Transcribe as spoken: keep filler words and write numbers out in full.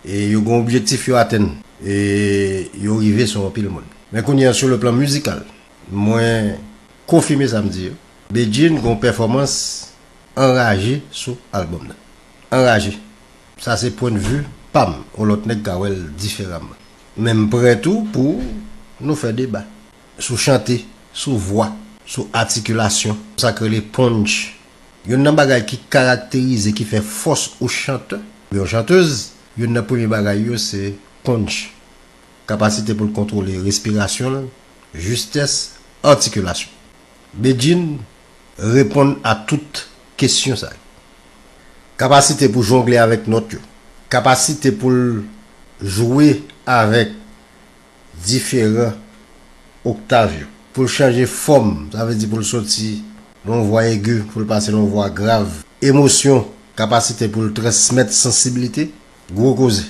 E yo gen objektif yo atenn. E yo rive sou anpil moun. Men kounye a, sou le plan mizikal, mwen konfime sa m di yo. Bedjine gen yon pèfòmans anraje sou albòm nan. Anraje. Sa se pwennvi pa m. Yon lòt nèg ka wè l diferaman. Men m prè tou pou nou fè deba sou chante, sou vwa, sou atikilasyon. Sa k rele punch. Youn nan bagay ki karakterize, ki fè fòs yon chantè, yon chantèz, youn nan premye bagay yo se punch. Kapasite pou l kontwole respirasyon l, jistès, atikilasyon. Bedjine reponn a tout kesyon sa yo. Kapasite pou jongle avèk nòt yo. Kapasite pou l jwe avèk diferan oktav yo. Pou l chanje fòm, sa vle di pou l soti nan yon vwa egi, pou l pase nan yon vwa grav. Emosyon, kapasite pou l transmèt sansiblite, gwo koze.